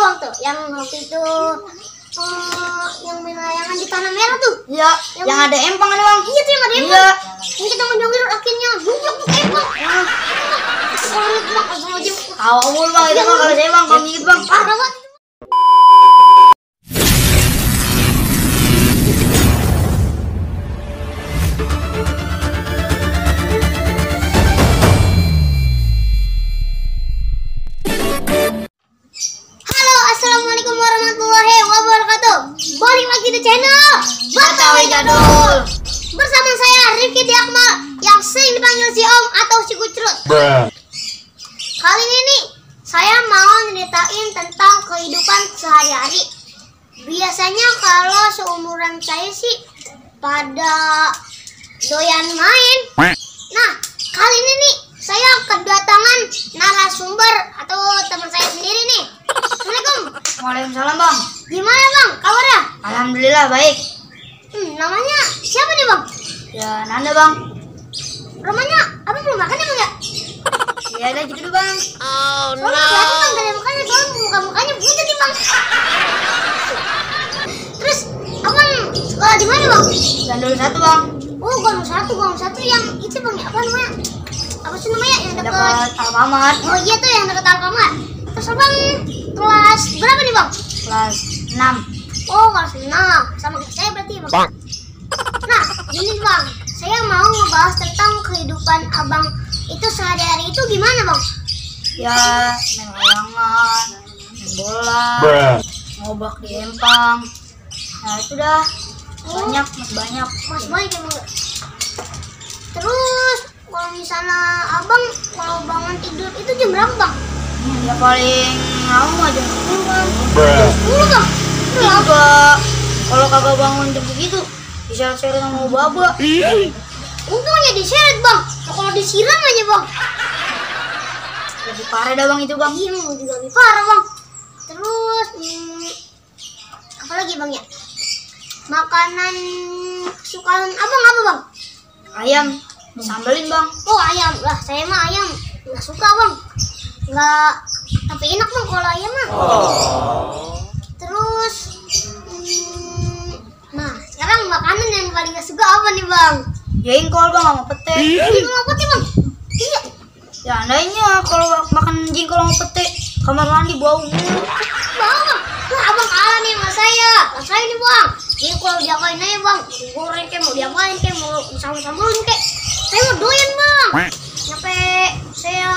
bang tuh, yang waktu itu yang main layangan di tanah merah tuh. Iya, yang ada empang ada bang. Iya tuh yang ada empang. Iya. Yang kita menjongir akhirnya gublok tuh empang. Awal bang itu mah kalau saya bang, bang gigit bang. Parah banget. Assalamualaikum warahmatullahi wabarakatuh. Balik lagi di channel Betawi Jadul. Bersama saya Rifki Diakmal yang sering dipanggil si Om atau si Kucrut. Kali ini nih saya mau nyeritain tentang kehidupan sehari-hari. Biasanya kalau seumuran saya sih pada doyan main. Nah, kali ini nih saya kedatangan narasumber atau teman saya sendiri nih. Assalamualaikum. Waalaikumsalam bang. Gimana bang kabarnya? Alhamdulillah baik. Namanya siapa nih bang? Ya Nanda bang. Rumahnya abang belum makan ya bang ya? Ya udah gitu bang. Oh no. Soalnya kelihatan bang dari mukanya, soalnya muka-mukanya buncit nih bang. Terus abang sekolah di mana bang? Gandul 1 bang. Oh Gandul 1 yang itu bang ya, apa namanya? Apa sih namanya yang Dekat Alfamart. Oh iya tuh yang dekat Alfamart. Terus abang kelas berapa nih bang? Kelas 6. Oh kelas 6, sama kayak saya berarti bang. Nah ini bang, saya mau ngebahas tentang kehidupan abang itu sehari-hari itu gimana bang? Ya main layangan, main bola, ngobak di empang. Nah itu dah banyak, masih banyak. Mas banyak ya bang. Terus kalau misalnya abang kalau bangun tidur itu jam berapa bang? Ya paling lama jam 10 bang. 10 bang? Itu juga kalau kagak bangun jam begitu diseret-seret sama baba. Untungnya diseret bang. Nah, kalau disiram aja bang Lebih parah dah bang itu bang. Iya juga lebih parah bang. Terus apa lagi bang ya? Makanan kesukaan abang apa bang? Ayam disambelin bang. Oh ayam lah, saya mah ayam nggak suka bang. Nggak, tapi enak bang kalau ayam mah. Terus nah sekarang makanan yang paling nggak suka apa nih bang? Jengkol bang sama pete. Jengkol apa sih bang? Iya. Ya andainya kalau makan jengkol sama pete kamar mandi bau mulu. Bang, lah abang kalah nih sama saya. Lah saya nih bang. Jengkol diapain aja bang? Goreng kayak mau diapain kayak mau disambel-sambelin kayak. Saya mau doyan bang. Nyampe saya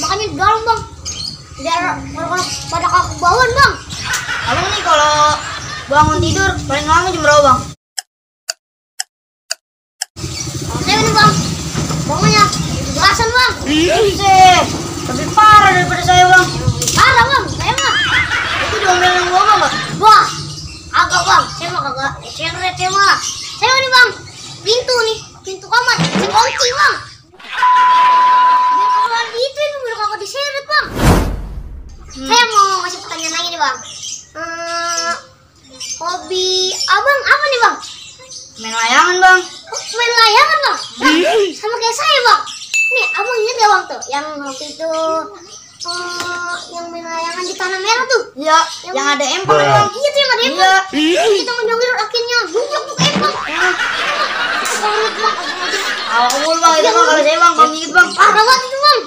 makannya di dalam bang. Biar kalau pada kaku bawaan bang. Abang nih kalau bangun tidur paling lama jam berapa bang? Kalau saya nih bang, bangunnya 17-an bang. Buset, lebih parah daripada saya bang. Parah bang, saya mah. Itu diomelin gua bang. Wah, agak bang, saya mah kagak seret ya mah. Saya nih bang, pintu kamar, saya kunci bang. Biar kalau itu biar kagak diseret bang. Saya mau ngasih pertanyaan lagi nih bang. Hobi abang apa nih bang? Main layangan bang. Oh, main layangan bang? Sama kayak saya bang. Nih abang ingat gak bang tuh yang waktu itu yang main layangan di tanah merah tuh? Iya, yang ada empang bang. Iya tuh yang ada empang. Iya. Kita menjongir akhirnya gublok tuh empang. Parah bang. Awal bang itu mah kalau saya bang gigit bang. Parah banget itu bang.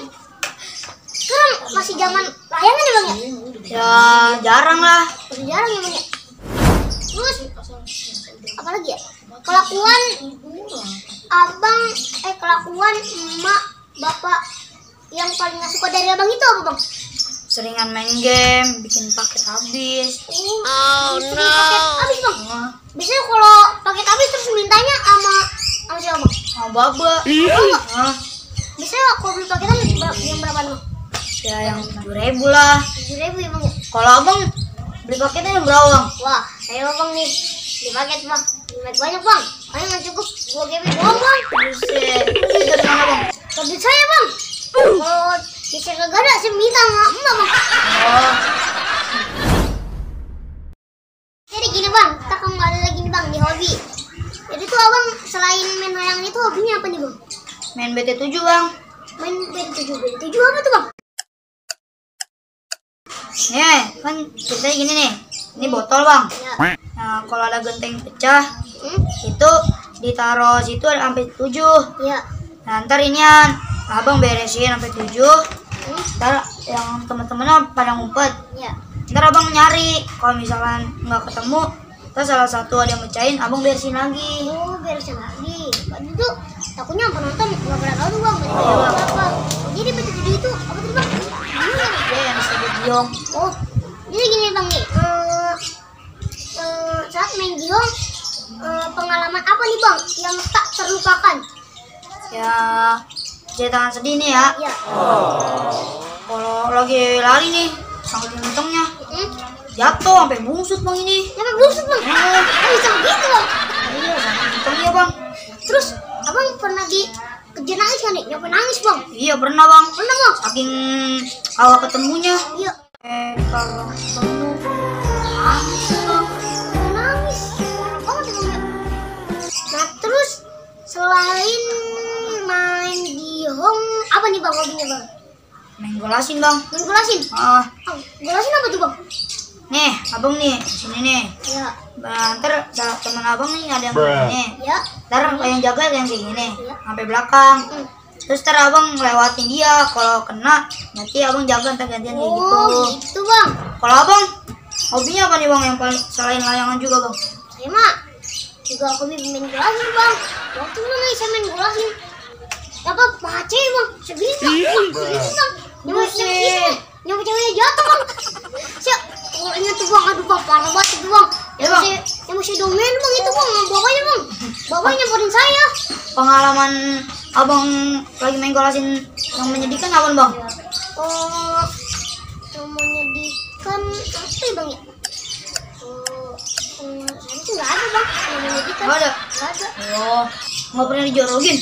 Sekarang masih zaman layangan ya bang ya? Ya jarang lah. Masih jarang ya bang ya? Terus apalagi ya? Kelakuan abang, kelakuan emak, bapak yang paling gak suka dari abang itu apa bang? Seringan main game, bikin paket habis. Oh no. Paket habis bang? Biasanya kalau paket habis terus mintanya sama siapa bang? Sama baba. Biasanya kalau beli paketan yang berapa bang? Ya yang 7.000 lah. 7.000 ya bang ya? Kalau abang beli paketnya yang berapa bang? Wah, saya bang nih di paket bang, banyak bang. Ayo nggak cukup 2 GB doang bang. Buset, itu dari mana bang? Dari saya bang. Kalau saya kagak ada, saya minta sama emak bang. Oh. Jadi gini bang, kita kembali lagi nih bang di hobi. Jadi tuh abang selain main layangan itu hobinya apa nih bang? Main BT7 bang. Main BT7 apa tuh bang? Nih, kan ceritanya gini nih. Ini botol bang. Ya. Nah, kalau ada genteng pecah, itu ditaruh situ sampai 7. Ya. Nah, ntar inian abang beresin sampai 7. Ntar yang teman-temannya pada ngumpet. Ya. Ntar abang nyari. Kalau misalkan nggak ketemu, ntar salah satu ada yang mecahin, abang beresin lagi. Oh, beresin lagi. Waktu itu takutnya penonton nggak pernah tahu tuh bang. Apa? Jadi betul itu apa tuh bang? Ya, yang disebut giong. Oh, jadi gini bang nih. Saat main giong, pengalaman apa nih bang yang tak terlupakan? Ya, ceritakan sedih nih ya. Ya. Kalau lagi lari nih, saking kencengnya jatuh sampai bungsut bang ini. Sampai busuk bang. Oh, bisa begitu bang. Iya, saking kencengnya bang. Terus abang pernah dikejar nangis kan nih? Nyampe nangis bang? Iya pernah bang. Pernah bang? Saking awal ketemunya. Iya. Kalau ketemu nangis bang. Nangis. Parah banget ya bang ya. Nah terus selain main giong, apa nih bang hobinya bang? Main golasin bang. Main golasin? Ah, Golasin apa tuh bang? nih abang nih sini nih. Ya. Nah, ntar teman abang nih ada yang begini. Ya. Ntar yang jaga yang kayak gini Iya. sampai belakang. Terus ntar abang lewatin dia. Kalau kena nanti abang jaga ntar gantian kayak gitu. Oh gitu bang. Kalau abang hobinya apa nih bang yang paling selain layangan juga bang? Saya mah juga hobi main golasin bang. Waktu itu nih saya main golasin. Apa pace bang? Segitu bang. Nyampe ceweknya jatuh bang. Saya ingat tuh bang, aduh bang parah banget itu bang. Ya, bang. Yang masih domain bang itu bang, bapaknya bang. Bapaknya nyamperin saya. Pengalaman abang lagi main golasin yang menyedihkan apa bang? Oh, yang menyedihkan apa ya bang ya? Saya sih nggak ada bang, yang menyedihkan. Nggak ada? Nggak ada. Oh, nggak pernah dijorokin?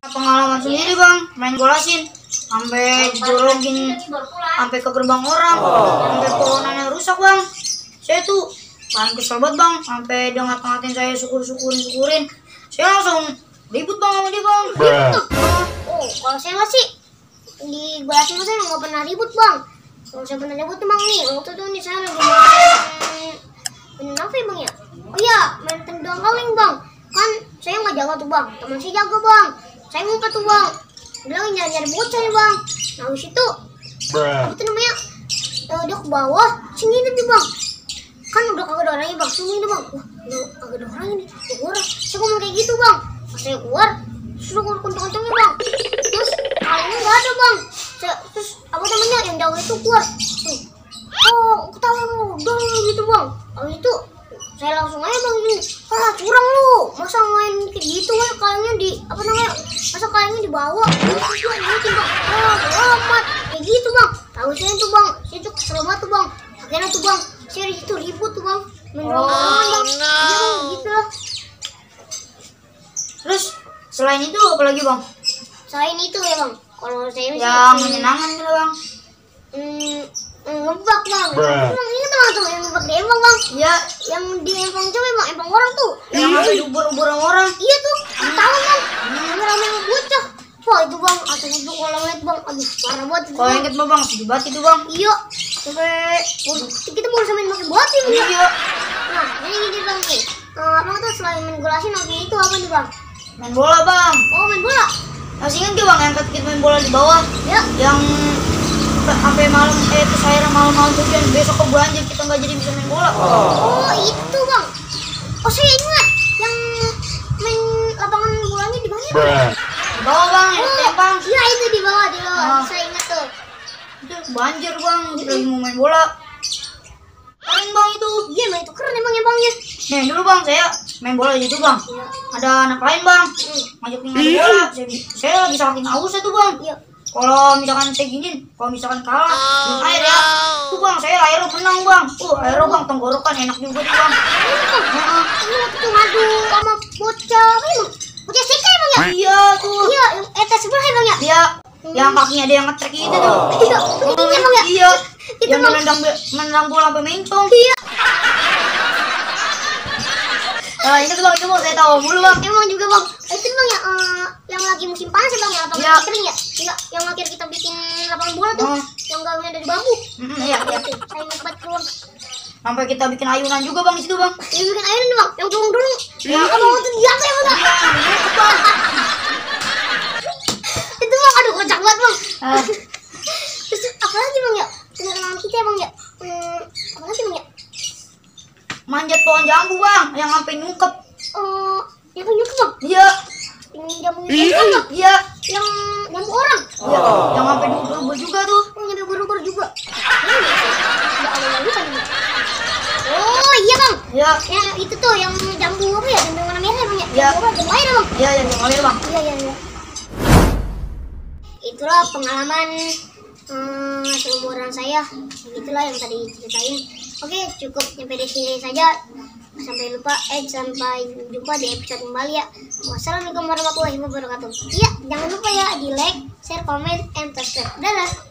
Pengalaman sendiri bang, main golasin sampai dijorokin sampai ke gerbang orang, sampai pohonannya rusak bang. Saya tuh paling kesel banget bang, sampai dia ngata-ngatain saya syukurin. Saya langsung ribut bang sama dia bang. Oh, kalau saya masih di golasin saya nggak pernah ribut bang. Kalau saya pernah ribut tuh bang nih, waktu itu nih saya lagi main apa ya bang ya? Oh iya, main tendang kaleng bang. Kan saya nggak jaga tuh bang, teman saya jaga bang. Saya ngumpet tuh bang, bilang nyari bocah nih bang. Nah habis itu, itu namanya dia ke bawah, sini nih bang. Kan udah kagak ada orangnya bang, sini nih bang. Wah, udah kagak ada orangnya nih, keluar. Saya ngomong kayak gitu bang. Pas saya keluar, suruh kenceng-kencengnya bang. Terus kalengnya nggak ada bang. Terus apa namanya yang jauh itu keluar. Oh, ketawa lu, dong gitu bang. Habis itu saya langsung aja bang gini, curang lu, masa main kayak gitu kan kalengnya di apa namanya, masa kalengnya dibawa, terus gue naikin bang, amat kayak gitu bang. Tahu saya tuh bang, saya tuh kesel banget tuh bang. Akhirnya tuh bang, saya di situ ribut tuh bang, main bang, gitu lah. Terus selain itu apa lagi bang? Selain itu ya bang, kalau saya Yang menyenangkan gitu bang? ngebak bang. Ini tuh yang ngebak di empang bang. Ya, Yang di empang coba bang, empang orang tuh. yang sampai diubur-ubur sama orang. Iya tuh, tahu bang. Rame-rame yang bocah. Wah itu bang, atau itu kalau ngeliat bang, aduh parah banget itu Kalau bang. yang kita bang, sedih banget itu bang. Iya, sampai kita mau samain pakai batu bang. Iya. Nah, ini gini bang nih. Abang tuh selain main golasin hobi itu apa nih bang? Main bola bang. Oh main bola. Masih ingat gak bang yang kita main bola di bawah? Ya. Yang sampai malam, terus akhirnya malam-malam hujan, besok ke banjir, kita nggak jadi bisa main bola. Oh itu bang. Oh saya ingat yang main lapangan bolanya di mana? Di bawah bang, yang tempang. Iya itu di bawah. Oh. Saya ingat tuh. Itu banjir bang, kita lagi mau main bola. Keren bang itu. Iya emang itu keren emang ya bangnya. Nih dulu bang, saya main bola di situ bang. Iya. Ada anak lain bang, ngajakin main bola. Saya lagi saking aus tuh bang. Iya. Kalau misalkan saya gini, kalau misalkan kalah, air ya, tuh bang, saya aero menang bang. Aero bang, tenggorokan enak juga tuh bang. Ini waktu itu ngadu sama bocah apa emang? Bocah sika emang ya? Iya tuh. Iya, yang sebelah emang ya? Iya, yang kakinya ada yang ngetrek gitu tuh. Iya, itu emang ya? Iya, Itu yang bang. menendang bola sampai mencong. Iya. Nah, ini tuh bang, itu mau saya tahu mulu bang. Emang juga bang. Itu bang ya, yang lagi musim panas ya bang ya? Lapangan Iya. kering ya? Enggak, yang akhir kita bikin lapangan bola tuh. yang gaungnya dari bambu. Iya. Saya ingat banget keluar. Sampai kita bikin ayunan juga bang di situ bang. Yang bikin ayunan nih bang, yang dorong-dorong. Iya. Abang itu di atas ya bang. Itu bang, aduh kocak banget bang. Terus apa lagi bang ya? Kenal kita ya bang ya. Apa lagi bang ya? Manjat pohon jambu bang, yang sampai nyungkep. Yang nyungkep bang? Iya. Yang jambu itu bang? Iya. Yang jambu orang? Iya. Yang sampai dubur juga tuh. Nyampe buru-buru juga. Oh iya bang. Iya. Yang itu tuh yang jambu apa ya? Jambu warna merah bang ya? Iya. Jambu air bang? Iya, yang ngalir bang. Iya. Itulah pengalaman seumuran saya. Itulah yang tadi ceritain. Oke, cukup sampai di sini saja. Sampai jumpa di episode kembali ya. Wassalamualaikum warahmatullahi wabarakatuh. Iya, jangan lupa ya di like, share, comment, and subscribe. Dadah.